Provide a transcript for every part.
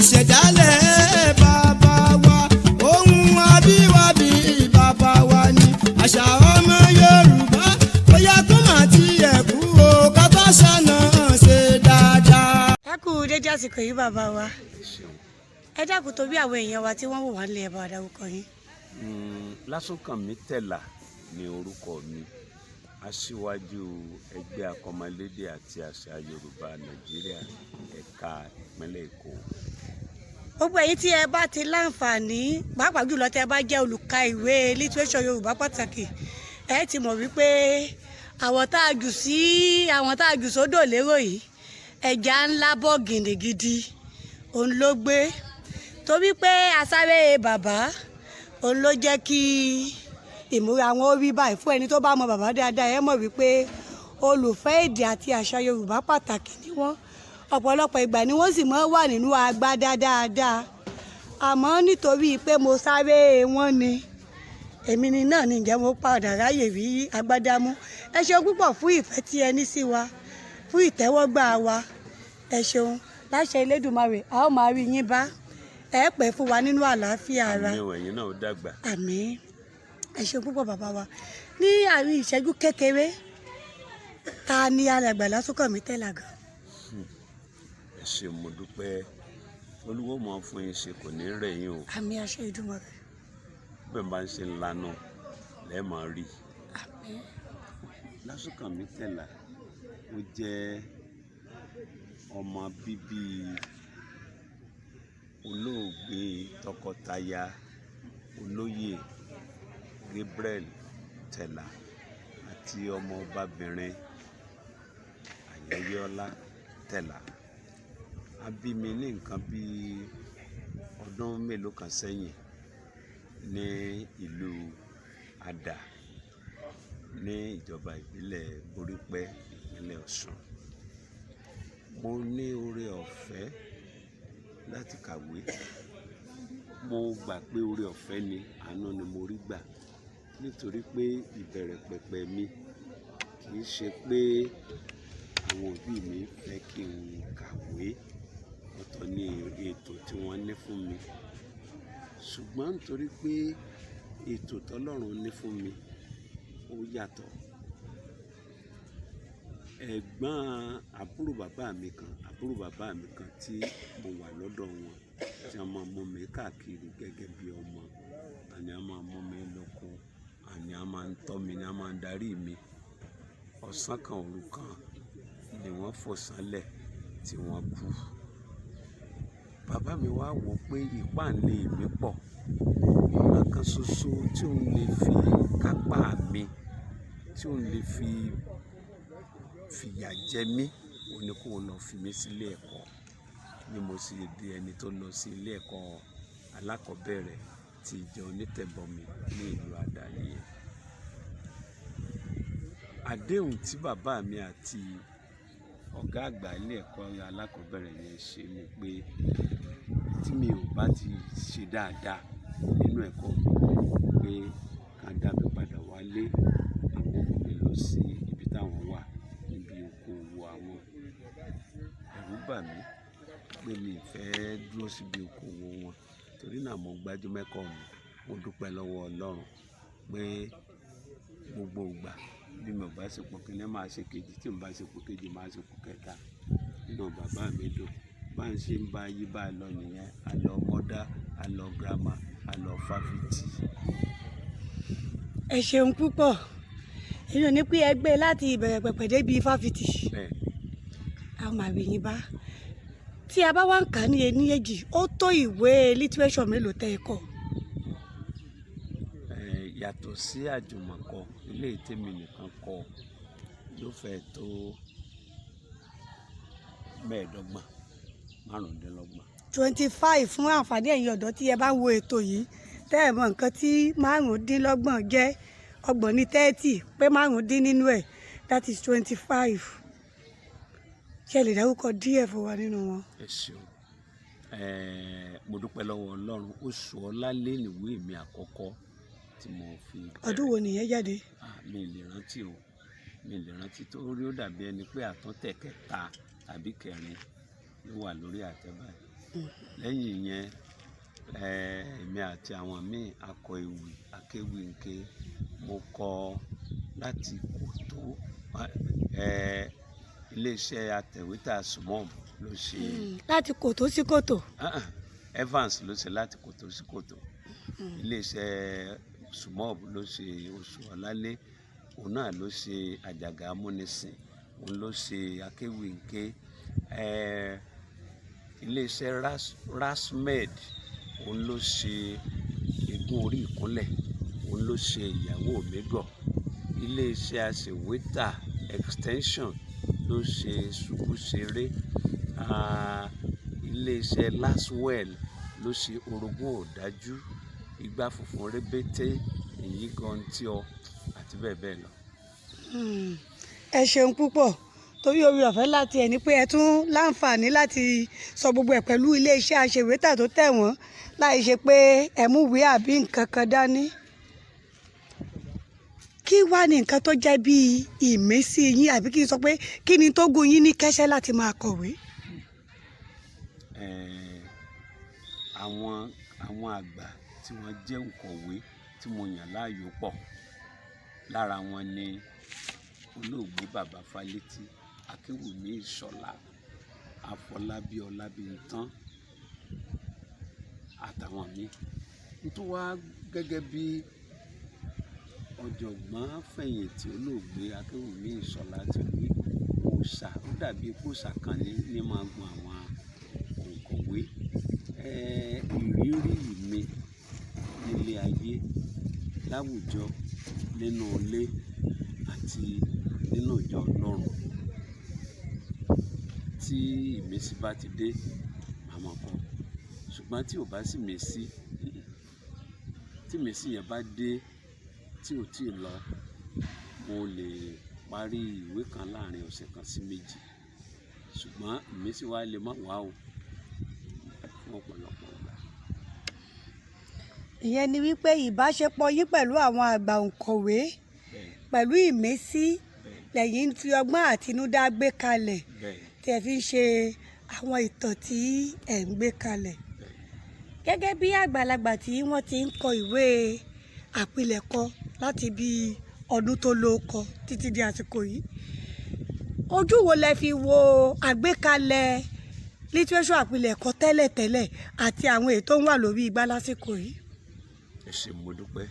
Ìṣẹ̀dálẹ̀ bàbá wa, ohun abíwábí bàbá wa ni àṣà ọmọ Yorùbá. Bóyá kó má tiẹ̀ kú o, ká bá ṣàna ṣe dáadáa. Ẹ kú dédé àsìkò yìí, bàbá wa. Ẹ dákun, torí àwọn èèyàn wa tí wọ́n wò wá nílé, ẹ bá wa dárúkọ yín. Lásùnkànmí Tẹ̀là ní orúkọ mi, aṣíwájú ẹgbẹ́ akọ́mọlédè àti àṣà Yorùbá Nàìjíríà, ẹ̀ka ìpínlẹ̀ Èkó. Gbogbo ẹ̀yin tí ẹ bá ti láǹfààní, pàápàá jùlọ tí ẹ bá jẹ́ olùka ìwé lítírésọ̀ Yorùbá pàtàkì, ẹ ti mọ̀ wípé àwọn tá a jù sí, àwọn tá a jù sódò lérò yìí, ẹja ńlá bọ̀ gidigidi òun ló gbé, torí pé asáré bàbá òun ló jẹ́ kí ìmúra wọn ó rí báyìí. Fún ẹni tó bá mọ bàbá dáadáa, ẹ mọ̀ wípé olùfẹ́ èdè àti àṣà Yorùbá pàtàkì ni wọ́n. Ọ̀pọ̀lọpọ̀ ìgbà ni wọ́n sì máa ń wà nínú agbádá dáadáa, àmọ́ nítorí pé mo sáré wọn ni èmi ni náà ní ǹjẹ́ mo padà ráyè rí agbádá mú. Ẹ ṣeun púpọ̀ fún ìfẹ́ tí ẹ ní sí wa, fún ìtẹ́wọ́gbà wa. Ẹ ṣeun. Láṣẹ Elédùmarè, a ó máa rí yín bá, ẹ pẹ́ fún wa nínú àlàáfíà ara. Àmín o, ẹ̀yin náà ó dàgbà. Àmín. Ẹ ṣeun púpọ̀, bàbá wa. Ní àárín ìṣẹ́jú kékeré, ta ni alàgbà Lásùnkànmí Tẹ̀là gan? Ẹ ṣé, mo dúpẹ́. Olúwo mọ̀ fún yín ṣe, kò ní rẹ̀ yín o. Àmín, àṣẹ Èdùmàrè. Bẹ́ẹ̀ bá ń ṣe ńlànà lẹ́ẹ̀mọ́ rí. Àmín. Lásùnkànmí Tẹ̀là, ó jẹ́ ọmọ bíbí olóògbé tọkọtaya olóyè Gabriel Tẹ̀là àti ọmọọbabìnrin Àyẹyẹọlá Tẹ̀là. A bí mi ní nǹkan bí ọdún mélòó kan sẹ́yìn ní ìlú Àdà, ní ìjọba ìbílẹ̀ Borípẹ́, ìpínlẹ̀ Ọ̀ṣun. Mo ní oore ọ̀fẹ́ láti kàwé. Mo gbà pé oore ọ̀fẹ́ ni, àánú ni mo rí gbà, nítorí pé ìbẹ̀rẹ̀ pẹ̀pẹ̀ mi kì í ṣe pé àwọn òbí mi fẹ́ kí n kàwé. Ọ̀tọ̀ ni ètò tí wọ́n ní fún mi. Ṣùgbọ́n nítorí pé ètò tỌlọ́run ní fún mi ó yàtọ̀. Ẹ̀gbọ́n àbúrò bàbá mi kan, àbúrò bàbá mi kan tí mo wà lọ́dọ̀ wọn, tí wọ́n máa ń mú mi káàkiri gẹ́gẹ́ bí ọmọ, àní wọ́n máa ń mú mi lóko, àní wọ́n máa ń tọ́ mi, ní wọ́n máa ń darí mi. Ọ̀sán kan òru kan ni wọ́n fò sánlẹ̀ tí wọ́n kú. Bàbá mi wá wò pé ìpáǹle mi pọ̀. Ọ̀nà kan ṣoṣo tí òun lè fi kápá mi, tí òun lè fi fìyà jẹ mí, òun ní kó lọ fi mí sílé ẹ̀kọ́. Bí mo ṣe di ẹni tó lọ sí ilé ẹ̀kọ́ alákọ̀ọ́bẹ̀rẹ̀ tí ìjọ onítẹ̀bọmi ní ìlú Àdà nìyẹn. Àdéhùn tí bàbá mi àti ọ̀gá àgbà ilé ẹ̀kọ́ alákọ̀ọ́bẹ̀rẹ̀ yẹn ṣe ni pé tí mi ò bá ti ṣe dáadáa nínú ẹ̀kọ́ mi, pé ká dá mi padà wálé, àwọn mú mi lọ sí ibi táwọn wà níbi oko òwò àwọn. Ẹ̀rù bà mí pé mi ò fẹ́ dúró síbi oko òwò wọn. Torí náà mo gbájú mẹ́kọ̀ọ́ mi. Mo dúpẹ́ lọ́wọ́ Ọlọ́run pé gbogbo ìgbà bí mo bá ṣe ipò kíní, màá ṣe kejì, tí mo bá ṣe ipò kejì, màá ṣe ipò kẹta. Inú bàbá mi dùn. Bá ń ṣe ń bá yí bá lọ nìyẹn. A lọ modern, a lọ grammar, a lọ fáfitì. Ẹ ṣeun púpọ̀. Èyí ò ní pé ẹ gbé láti ìbẹ̀rẹ̀ pẹ̀pẹ̀ débi fáfitì. Bẹ́ẹ̀. A máa rí yín bá. Tí a bá wá ń kà á ní ení èjì, ó tó ìwé lítírésọ̀ mélòó tẹ́ ẹ kọ? Yàtọ̀ sí àjùmọ̀kọ, eléyìí tèmi nìkan kọ yóò fẹ́ tó mẹ́ẹ̀ẹ́dọ́gbọ̀n, 25. 25. Fún àǹfààní ẹ̀yin ọ̀dọ́ tí ẹ bá ń wo ètò yìí, tẹ́ ẹ mọ nǹkan tí 25 jẹ́, 30 ní 30, pé márùndín dín nínú ẹ̀, that is 25. Ṣé ẹ lè dárúkọ díẹ̀ fún wa nínú wọn? Ẹ ṣeun. Mo dúpẹ́ lọ́wọ́ Ọlọ́run. Oṣù Ọlálé nìwé mi àkọ́kọ́ tí mo fi bẹ̀rẹ̀. Ọdún wo nìyẹn jáde? Ah, mi ì lè rántí o, mi ì lè rántí, torí ó dàbí ẹni pé àtúntẹ̀ kẹta tàbí kẹrin ló wà lórí àtẹ báyìí. Lẹ́yìn ìyẹn, èmi àti àwọn míì a kọ ewì Akéwì Nké. Mo kọ láti kòtó. Iléeṣẹ́ atẹ̀wétà Sumom ló ṣe. Láti kòtó sí kòtò. Ah, ah, Evans ló ṣe láti kòtó sí kòtò. Iléeṣẹ́ Sumom ló ṣe Oṣù Ọ̀lálé, òun náà ló ṣe Àjàgà Amúnisìn, òun ló ṣe Akéwì Nké. Iléeṣẹ́ Rasmed, òun ló ṣe Ègún Orí Ìkúnlẹ̀, òun ló ṣe Ìyàwó Mi Gọ̀. Iléeṣẹ́ aṣèwétà Extension ló ṣe Ṣubúṣeré. Iléeṣẹ́ Laswell ló ṣe Orogún Ọ̀dájú, Igbá Funfun Rébété, Èyí Gan Tí Ọ, àti bẹ́ẹ̀ bẹ́ẹ̀ lọ. Ẹ ṣeun púpọ̀ torí orí ọ̀fẹ́ láti ẹ̀ ní pé ẹ tún láǹfààní láti sọ gbogbo ẹ̀ pẹ̀lú iléeṣẹ́ aṣèwétà tó tẹ̀ wọ́n láì ṣe pé ẹ mú ìwé àbí nǹkan kan dání. Kí wá ní nǹkan tó jẹ́ bí ìmísí yín, àbí kí n sọ pé kí ni tó gún yín ní kẹ́sẹ́ láti máa kọ̀wé? Àwọn àgbà tí wọ́n jẹ́ òǹkọ̀wé tí mo yàn láàyò pọ̀. Lára wọn ni olóògbé Bàbá Fálétí, Akínwùmí Ìṣọ̀lá, Afọlábí Ọlábíntán àtàwọn míì. N tó wá gẹ́gẹ́ bí ọ̀jọ̀gbọ́n fẹ̀yìntì olóògbé Akínwùmí Ìṣọ̀lá ti wí, òòṣà ó dàbí òòṣà kan ní máa gun àwọn òǹkọ̀wé. Ìrírí mi nílé ayé, láwùjọ, nínú ilé àti nínú ìjọ Ọlọ́run. Tí ìmísí bá ti dé, màá máa kọ. Ṣùgbọ́n tí ò bá sì mí sí, tí ìmísí yẹn bá dé tí ò tíì lọ, mo lè parí ìwé kan láàrin ọ̀sẹ̀ kan sí méjì. Ṣùgbọ́n ìmísí wa lè má wá o fún ọ̀pọ̀lọpọ̀ ìgbà. Ìyẹn ni wípé ìbáṣepọ̀ yín pẹ̀lú àwọn àgbà òǹkọ̀wé pẹ̀lú ìmísí lẹ́yìn tí ọgbọ́n àtinúdá gbé kalẹ̀ tí ẹ fi ń ṣe àwọn ìtàn tí ẹ̀ ń gbé kalẹ̀. Gẹ́gẹ́ bí àgbàlagbà tí wọ́n ti ń kọ ìwé àpilẹ̀kọ láti bí ọdún tó ló kọ títí di àsìkò yìí, ojú wo lẹ fi wo àgbékalẹ̀ lítírésọ̀ àpilẹ̀kọ tẹ́lẹ̀tẹ́lẹ̀ àti àwọn èyí tó ń wà lórí igbá lásìkò yìí? Ẹ ṣé, mo dúpẹ́.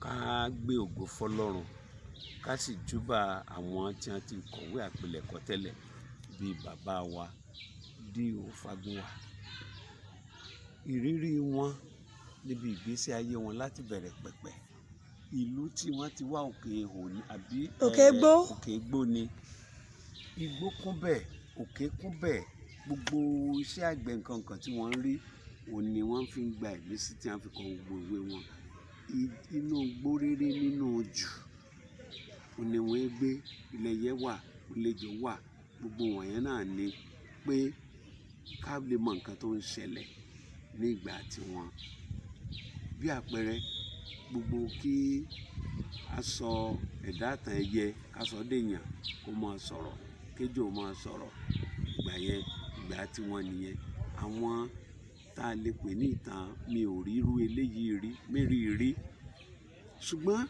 Ká gbé ògo fọ́lọ́run, ká sì júbà àwọn tí wọ́n ti kọ̀wé àpilẹ̀kọ tẹ́lẹ̀ bíi bàbá wa D.O. Fágúnwà. Ìrírí wọn níbi ìgbésí ayé wọn láti bẹ̀rẹ̀ pẹ̀pẹ̀, ìlú tí wọ́n ti wá, Òkè Ihò ní àbí Òkè Igbó. Òkè Igbó ni. Igbó kún bẹ́ẹ̀, òkè kún bẹ́ẹ̀, gbogbo iṣẹ́ àgbẹ̀ nǹkan kan tí wọ́n ń rí, òun ni wọ́n fi ń gba ìmísí tí wọ́n fi kọ gbogbo ìwé wọn. Inú igbó rere nínú jù, òun ni wọ́n gbé, ilẹ̀ yẹn wà, ìlejò wà, gbogbo wọ̀nyẹn náà ni pé ká lè mọ nǹkan tó ń ṣẹlẹ̀ ní ìgbà tí wọn. Bí àpẹẹrẹ, gbogbo kí a sọ ẹ̀dá àtàn ẹyẹ, ká sọ déyàn kó máa sọ̀rọ̀, kéjò máa sọ̀rọ̀, ìgbà yẹn, ìgbà tí wọ́n nìyẹn. Àwọn tá a lè pè ní ìtàn mi ò rí irú eléyìí rí, mérí rí. Ṣùgbọ́n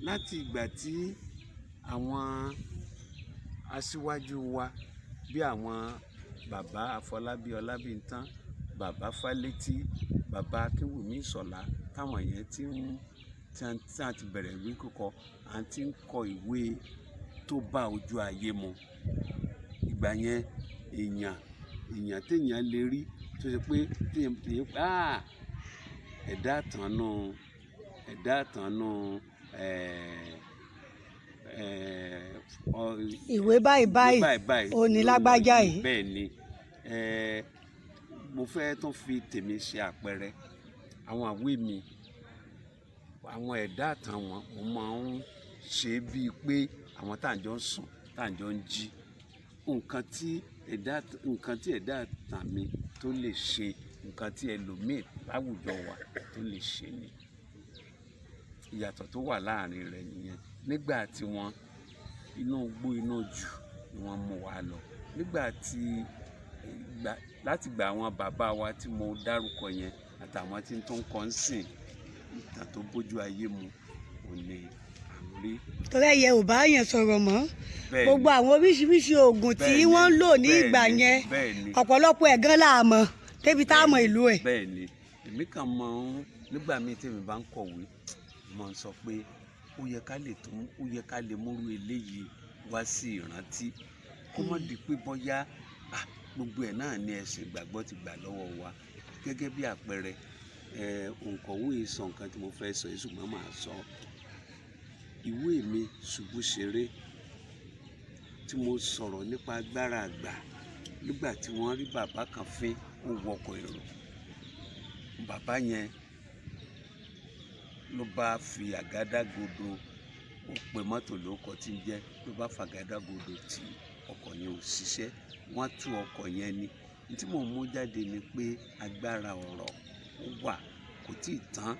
láti ìgbà tí àwọn aṣíwájú wa bí àwọn bàbá Afọlábí Ọlábíntán, bàbá Fálétí, bàbá Akínwùmí Ìṣọ̀lá, táwọn yẹn ti ń, tí wọ́n ti bẹ̀rẹ̀ ìwé kíkọ, à ń tí ń kọ ìwé tó bá ojú ayé mu. Ìgbà yẹn, èèyàn tí èèyàn lè rí tó ṣe pé tí èèyàn pé, ẹ̀dá àtànú, ẹ̀dá àtànú, ìwé báyìí báyìí, ìwé báyìí báyìí òní lágbájá yìí. Bẹ́ẹ̀ ni. Mo fẹ́ tún fi tèmi ṣe àpẹẹrẹ. Àwọn àwé mi, àwọn ẹ̀dá àtàn wọn, mo máa ń ṣe bíi pé àwọn tá à ń jọ ń sùn, tá à ń jọ ń jí. Nǹkan tí ẹ̀dá àtàn mi tó lè ṣe, nǹkan tí ẹlòmíì láwùjọ wa tó lè ṣe ni. Ìyàtọ̀ tó wà láàrin rẹ̀ nìyẹn. Nígbà tí wọ́n inú igbó inú jù ni wọ́n mú wa lọ. Nígbà tí Láti gba àwọn bàbá wa tí mo dárúkọ yẹn àtàwọn tí tó ń kọ́ ń sìn, ìtàn tó bójú ayé mu ò ní à ń rí. Torí ẹyẹ ò bá yẹn sọ̀rọ̀ mọ́. Bẹ́ẹ̀ Gbogbo ni. àwọn oríṣiríṣi oògùn tí wọ́n ń lò ní ìgbà yẹn, Bẹ́ẹ̀ ni. ọ̀pọ̀lọpọ̀ ẹ̀ gan la mọ̀ débi tá a mọ̀ ìlú ẹ̀. Bẹ́ẹ̀ ni, èmi kàn mọ̀ ń nígbà míì tèmi bá ń kọ̀wé, mo ń sọ pé ó yẹ ká lè tún, ó yẹ ká lè múrú eléyìí wá sí ìrántí, kó má di pé bọ́yá gbogbo ẹ̀ náà ni ẹ̀sìn ìgbàgbọ́ ti gbà lọ́wọ́ wa. Gẹ́gẹ́ bí àpẹẹrẹ, òǹkọ̀wé yìí sọ nǹkan tí mo fẹ́ sọ yìí, ṣùgbọ́n màá sọ ìwé mi Ṣubú Ṣeré tí mo sọ̀rọ̀ nípa agbára àgbà. Nígbà tí wọ́n rí bàbá kan fín, ó wọkọ̀ èrò, bàbá yẹn ló bá fi àgádágodo, ó pe mọ́tò lórúkọ tí ń jẹ́, ló bá fàgádágodo tí ọkọ̀ yẹn ò ṣiṣẹ́, wọ́n tú ọkọ̀ yẹn ni. Ní tí mò ń mú jáde ni pé agbára ọ̀rọ̀ ó wà, kò tíì tán,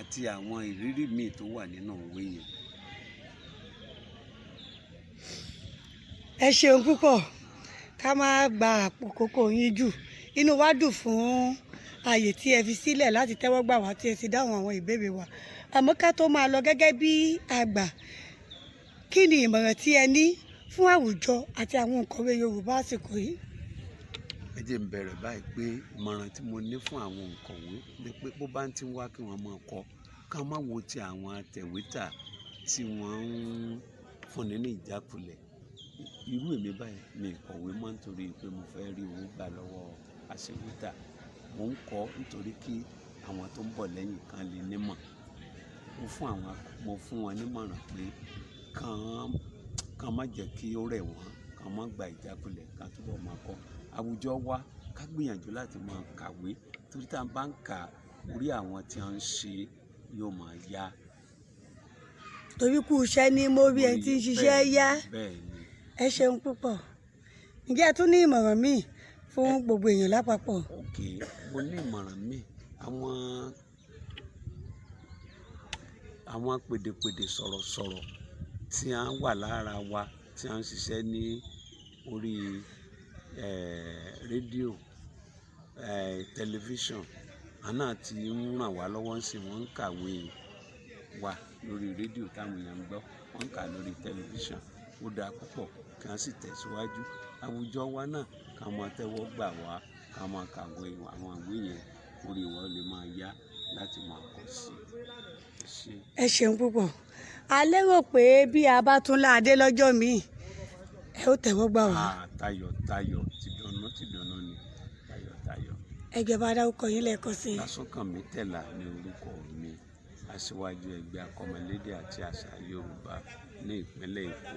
àti àwọn ìrírí míì tó wà nínú ìwé yẹn. Ẹ ṣeun púpọ̀. Ká má gba àkókò yín jù, inú wa dùn fún ààyè tí ẹ fi sílẹ̀ láti tẹ́wọ́ gbà wá, tí ẹ ti dáhùn àwọn ìbéèrè wa. Àmọ́ ká tó máa lọ, gẹ́gẹ́ bí àgbà, kí ni ìmọ̀ràn tí ẹ ní fún àwùjọ àti àwọn òǹkọ̀wé Yorùbá àsìkò yìí? Ẹ jẹ́ n bẹ̀rẹ̀ báyìí pé ìmọ̀ràn tí mo ní fún àwọn òǹkọ̀wé ni pé bó bá ń ti wá kí wọ́n máa kọ, ká má wo ti àwọn atẹ̀wétà tí wọ́n ń fúnni ní ìjákulẹ̀. Irú èmi báyìí, mi ò kọ̀wé mọ́ nítorí pé mo fẹ́ rí owó gbà lọ́wọ́ aṣèwétà. Mò ń kọ nítorí kí àwọn tó ń bọ̀ lẹ́yìn kan lè nímọ̀. Mo fún wọn nímọ̀ràn pé kàn má jẹ́ kí ó rẹ̀ wọ́n, kàn má gba ìjákulẹ̀, kàn túbọ̀ máa kọ. Àwùjọ wa, ká gbìyànjú láti máa kàwé, torí tí a bá ń kà, orí àwọn tí wọ́n ń ṣe yóò máa yá. Torí kú iṣẹ́ ní mo rí ẹni tí ń ṣiṣẹ́ yá. Bẹ́ẹ̀ ni. Ẹ ṣeun púpọ̀. Ǹjẹ́ ẹ tún ní ìmọ̀ràn míì fún gbogbo èèyàn lápapọ̀? Ok, mo ní ìmọ̀ràn míì. Àwọn pèdèpèdè, sọ̀rọ̀sọ̀rọ̀ tí a ń wà lára wa, tí a ń ṣiṣẹ́ ní orí rédíò, tẹlifíṣàn, àwọn náà tí ń ràn wá lọ́wọ́ ń sìn. Wọ́n ń kàwé wa lórí rédíò táwọn èèyàn ń gbọ́, wọ́n ń kà lórí tẹlifíṣàn. Ó dáa púpọ̀ kí wọ́n sì tẹ̀síwájú. Àwùjọ wa náà, ká máa tẹ́wọ́ gbà wá, ká máa kàwé àwọn ìwé yẹn, orí wa lè máa yá láti máa kọ sí i. Ṣé. Ẹ ṣeun púpọ̀. A lérò pé bí a bá tún láadé lọ́jọ́ míì, ẹ ó tẹ́wọ́ gbà wá. Ah, tayọ̀tayọ̀, tìdùnnú tìdùnnú ni, tayọ̀tayọ̀. Ẹ jọ̀ọ́, bá dárúkọ yín lẹ́ẹ̀kan sí i. Lásùnkànmí Tẹ̀là ní orúkọ mi, aṣíwájú ẹgbẹ́ akọ́mọlédè àti àṣà Yorùbá ní ìpínlẹ̀ Èkó.